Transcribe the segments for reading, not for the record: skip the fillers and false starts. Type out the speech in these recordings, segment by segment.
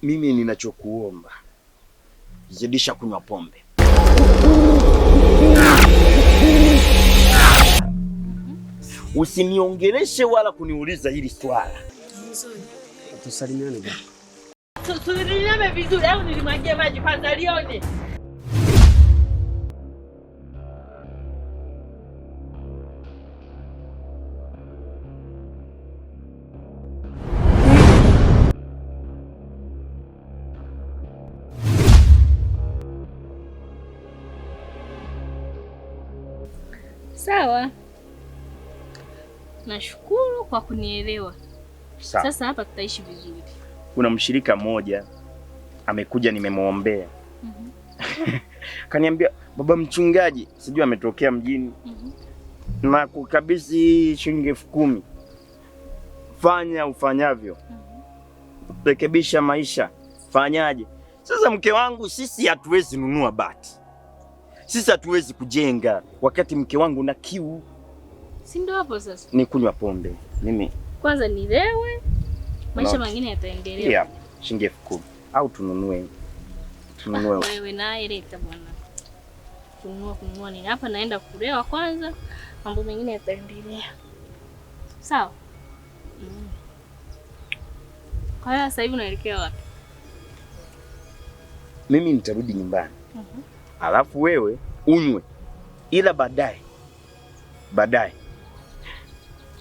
Mimi ninachokuomba, zidisha kunywa pombe. Usiniongeleshe wala kuniuliza hili swala. Tusalimiane bwana. Tusalimiane vizuri au nilimwagie maji kwanza lione. Sawa. Nashukuru kwa kunielewa. Sawa. Sasa hapa tutaishi vizuri. Kuna mshirika mmoja amekuja, nimemwombea. Kaniambia baba mchungaji, sijui ametokea mjini. Na kukabidhi shilingi 10,000. Fanya ufanyavyo. Rekebisha maisha. Fanyaje? Sasa mke wangu, sisi hatuwezi nunua bati. Sisi hatuwezi kujenga wakati mke wangu na kiu. Si ndio hapo sasa? Ni kunywa pombe. Mimi kwanza nilewe, maisha mengine yataendelea. Yeah, shilingi 10,000 au tununue. Tununue. Wewe naye leta bwana. Kununua nini? Hapa naenda kulewa kwanza, mambo mengine yataendelea. Sawa? Kwa hiyo sasa hivi unaelekea wapi? Mimi nitarudi nyumbani. Alafu wewe unywe. Ila baadaye. Baadaye.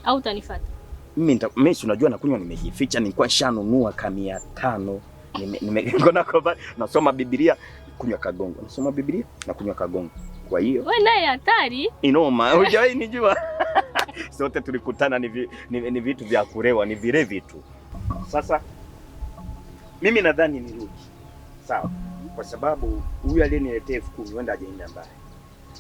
Au utanifuata? Mimi si unajua nakunywa nimejificha, nilikuwa nishanunua kamia 5. Nasoma Biblia, kunywa kagongo. Nasoma Biblia na kunywa kagongo. Kwa hiyo wewe naye hatari. Inoma, hujawahi nijua. Sote tulikutana ni vitu vya kurewa, ni vile vitu. Sasa mimi nadhani nirudi. Sawa. Kwa sababu huyu aliyeniletea 10,000 huenda hajaenda mbali.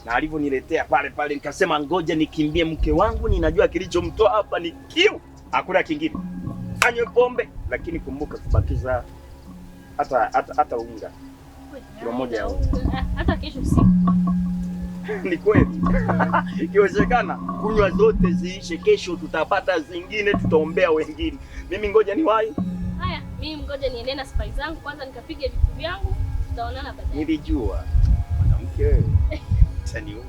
Na alivyoniletea pale pale nikasema ngoja nikimbie mke wangu, ninajua kilichomtoa hapa ni kiu. Hakuna kingine. Anywe pombe, lakini kumbuka kubakiza hata unga. Kilo moja ya unga. Hata kesho usiku. Ni kweli. Ikiwezekana kunywa zote ziishe, kesho tutapata zingine, tutaombea wengine. Mimi ngoja niwahi. Haya, mimi ngoja niende na safari zangu kwanza nikapige vitu vyangu. Tutaonana baadaye. Nilijua mwanamke wewe. Utaniua.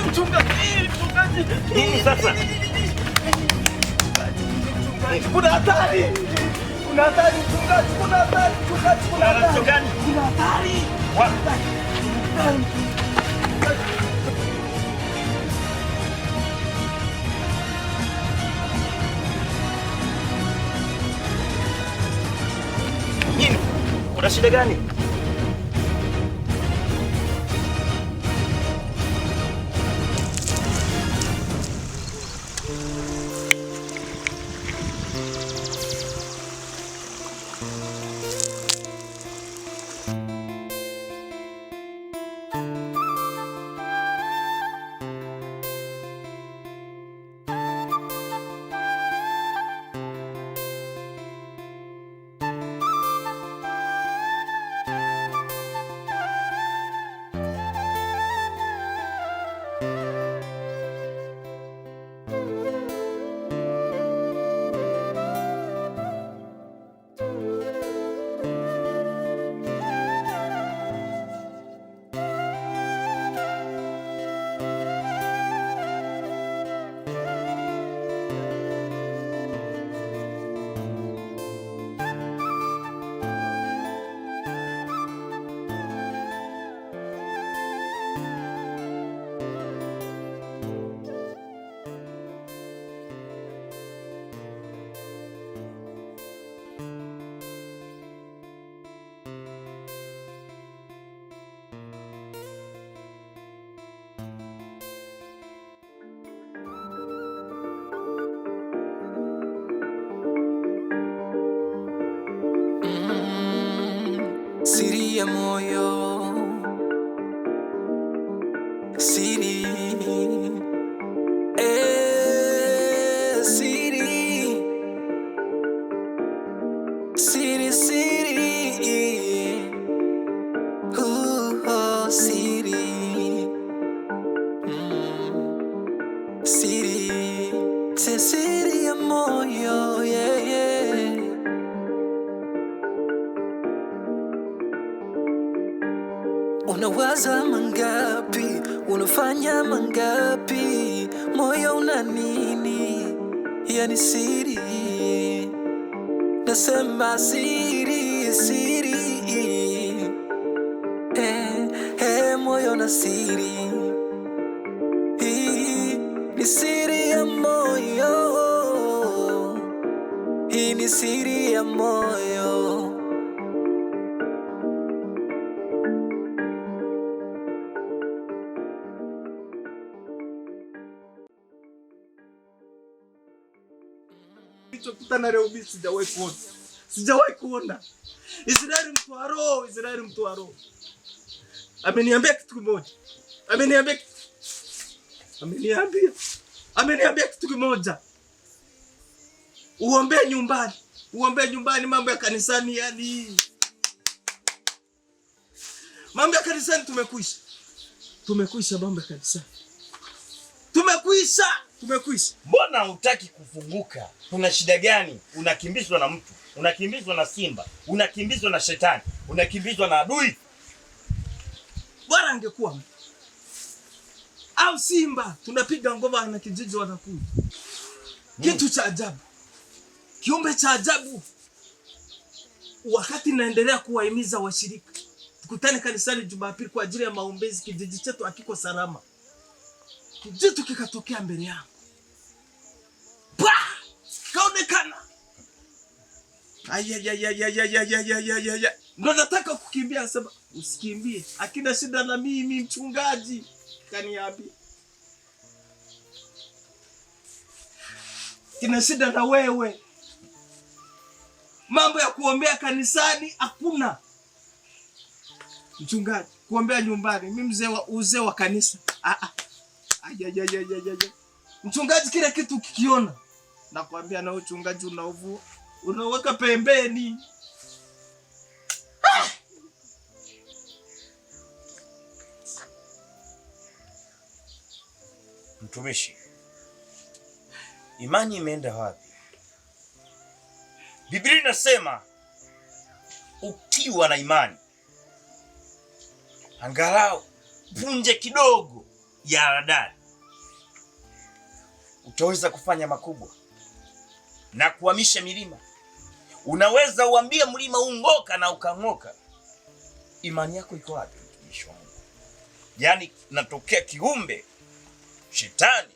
Mchungaji, mchungaji. Nini sasa? Kuna hatari. Kuna hatari mchungaji, kuna hatari mchungaji, kuna hatari. Gani? Kuna hatari. Wapi? Nini? Kuna shida gani? Siri ya moyo, siri, siri, siri, siri, oh, siri, siri, siri ya moyo, yeah, yeah. Unawaza mangapi, unafanya mangapi, moyo una nini? Yani siri, nasema siri, siri, moyo na siri, hii ni siri ya moyo, hii ni siri ya moyo. Nilichokutana leo mimi sijawahi kuona. Sijawahi kuona. Israeli mtu wa roho, Israeli mtu wa roho. Ameniambia kitu kimoja. Ameniambia Ameniambia. Ameniambia kitu kimoja. Uombee nyumbani. Uombee nyumbani, mambo ya kanisani yani. Mambo ya kanisani tumekwisha. Tumekwisha mambo ya kanisani. Tumekwisha. Tumekwisha. Mbona hutaki kufunguka? Kuna shida gani? Unakimbizwa na mtu, unakimbizwa na simba, unakimbizwa na shetani, unakimbizwa na adui. Bora angekuwa mtu au simba, tunapiga ngoma na kijiji wanakuja. Kitu cha ajabu, kiumbe cha ajabu. Wakati naendelea kuwahimiza washirika tukutane kanisani Jumapili kwa ajili ya maombezi, kijiji chetu hakiko salama. Kijitu kikatokea mbele yangu, pa kaonekana. Ayayayayayayayayaya, ndo nataka kukimbia, sema usikimbie, akina shida na mimi mchungaji kaniambia kina shida na wewe. Mambo ya kuombea kanisani hakuna, mchungaji, kuombea nyumbani. Mimi mzee wa uzee wa kanisa. Ayayayayaya, mchungaji, kila kitu ukikiona nakwambia na uchungaji unauvua unaweka pembeni. Mtumishi, imani imeenda wapi? Biblia inasema ukiwa na imani angalau punje kidogo ya haradali, utaweza kufanya makubwa na kuhamisha milima. Unaweza uambie mlima ung'oka na ukang'oka. Imani yako iko wapi, mtumishi wa Mungu? Yaani natokea kiumbe shetani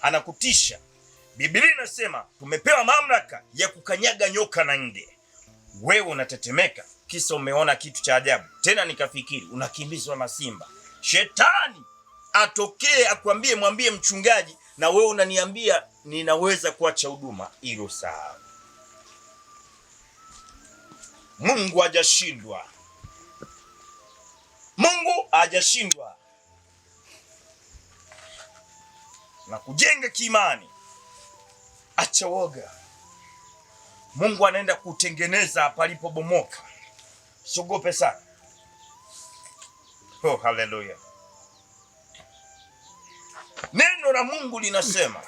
anakutisha. Biblia inasema tumepewa mamlaka ya kukanyaga nyoka na nge. Wewe unatetemeka kisa umeona kitu cha ajabu. Tena nikafikiri unakimbizwa na simba. Shetani atokee akwambie, mwambie mchungaji, na wewe unaniambia ninaweza kuacha huduma. Hilo sawa. Mungu hajashindwa. Mungu hajashindwa na kujenga kiimani. Acha woga. Mungu anaenda kutengeneza palipobomoka. Siogope sana. Oh, haleluya. Neno la Mungu linasema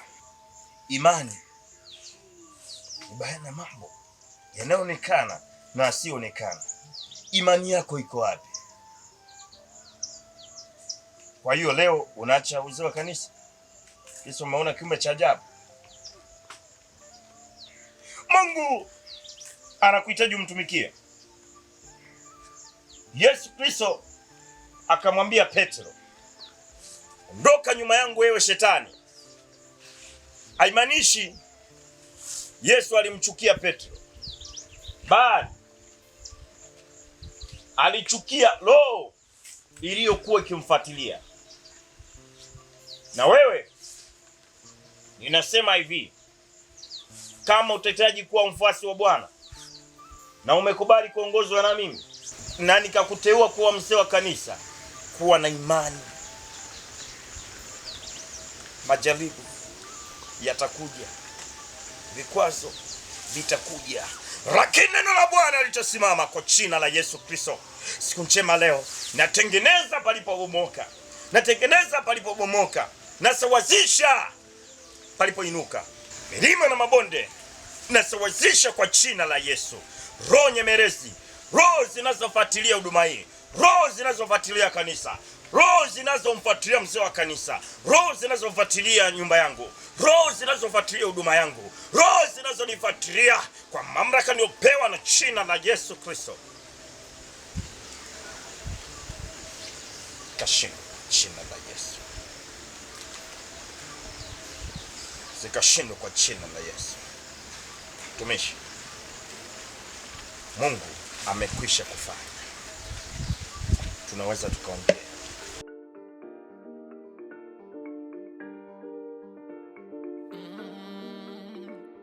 imani ni bayana mambo yanayoonekana na yasiyoonekana. Imani yako iko wapi? Kwa hiyo leo unaacha uzee wa kanisa kisa umeona kiumbe cha ajabu. Mungu anakuhitaji umtumikie. Yesu Kristo akamwambia Petro, ondoka nyuma yangu wewe shetani. Haimaanishi Yesu alimchukia Petro, bali alichukia roho iliyokuwa ikimfuatilia. Na wewe ninasema hivi, kama utahitaji kuwa mfuasi wa Bwana na umekubali kuongozwa na mimi na nikakuteua kuwa mzee wa kanisa, kuwa na imani. Majaribu yatakuja, vikwazo vitakuja, lakini neno la Bwana litasimama kwa jina la Yesu Kristo. Siku njema leo, natengeneza palipobomoka, natengeneza palipobomoka, nasawazisha palipoinuka, milima na mabonde nasawazisha kwa jina la Yesu. Roho nyemerezi, roho zinazofuatilia huduma hii, roho zinazofuatilia kanisa, roho zinazomfuatilia mzee wa kanisa, roho zinazofuatilia nyumba yangu, roho zinazofuatilia huduma yangu, roho zinazonifuatilia kwa mamlaka niliyopewa na jina la Yesu Kristo, kashindwe jina la Yesu, zikashindwe kwa jina la Yesu. Mtumishi, Mungu amekwisha kufanya, tunaweza tukaongea.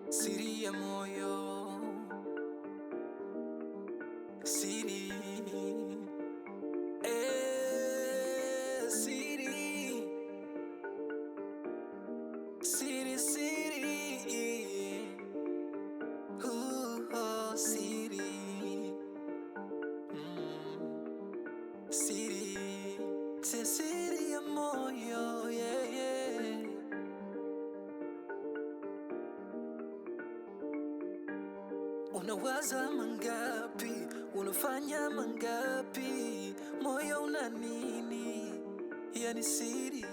Siri ya moyo, siri, siri, siri, siri, oh, siri, siri, siri ya moyo, yeah, yeah. Unawaza mangapi, unafanya mangapi, moyo una nini? Yani siri,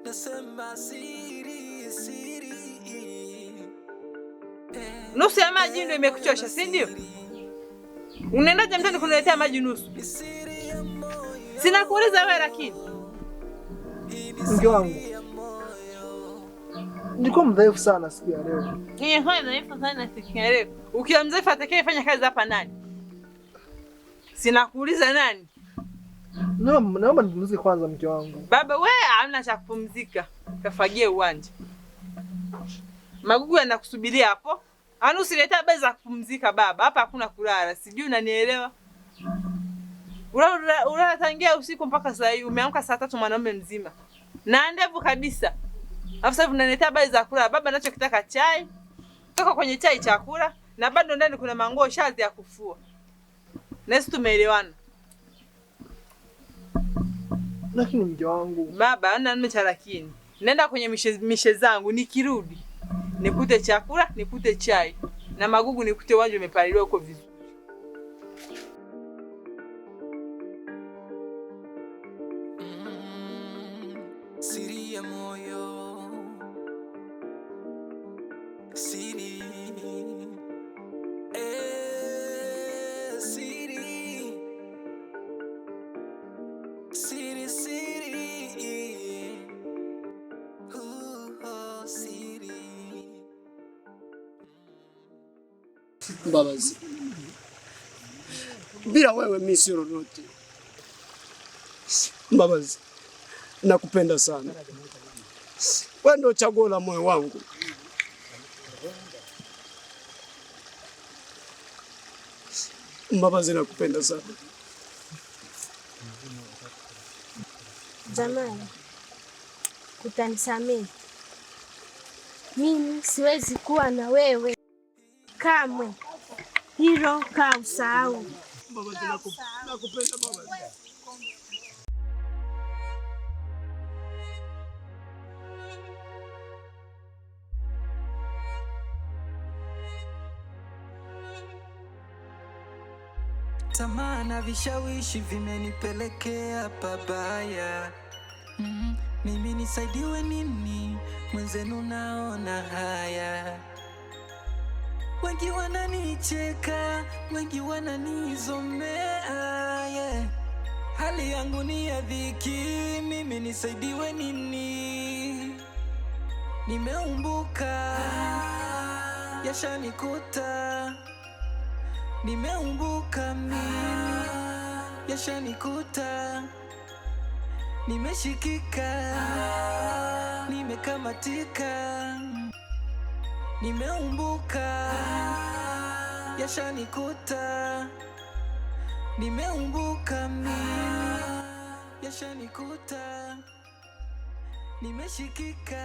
nasema siri, siri. Nusu ya maji ndio imekuchosha, si ndio? Unaendaje mtani kuniletea maji nusu? Sina kuuliza wewe lakini. Mke wangu, nilikuwa mdhaifu sana siku ya leo. Nilikuwa mdhaifu sana siku ya leo. Ukiwa mdhaifu atakayefanya kazi hapa nani? Sina kuuliza nani? Naomba nipumzike kwanza mke wangu. Baba we hamna cha kupumzika. Kafagie uwanja. Magugu yanakusubiria hapo. Anu usileta habari za kupumzika baba. Hapa hakuna kulala. Sijui unanielewa? Ulala tangia usiku mpaka saa hii. Umeamka saa 3 mwanaume mzima. Na ndevu kabisa. Alafu sasa unaniletea habari za kulala. Baba anachokitaka chai. Toka kwenye chai chakula na bado ndani kuna manguo shazi ya kufua. Na sisi tumeelewana. Lakini mke wangu. Baba, hana neno cha lakini. Nenda kwenye mishe zangu nikirudi. Nikute chakula, nikute chai. Na magugu nikute uwanja umepaliliwa huko vizuri. Mbabazi, bila wewe mimi sio lolote. Mbabazi, nakupenda sana. Wewe ndio chaguo la moyo wangu. Mbabazi, nakupenda sana. Jamani, utanisamehe. Mimi siwezi kuwa na wewe kamwe, hilo kaa usahau. Mbabazi, nakupenda Mbabazi. Tamaa na vishawishi vimenipelekea pabaya. Mimi nisaidiwe nini? Mwenzenu naona haya. Wengi wananicheka, wengi wananizomea, yeah. Hali yangu ni ya dhiki, mimi nisaidiwe nini? Nimeumbuka, yashanikuta. Nimeumbuka mimi, yashanikuta. Nimeshikika, nimekamatika. Nimeumbuka, yashanikuta. Nimeumbuka mimi, yashanikuta. Nimeshikika,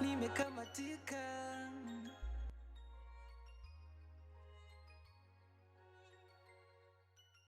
nimekamatika.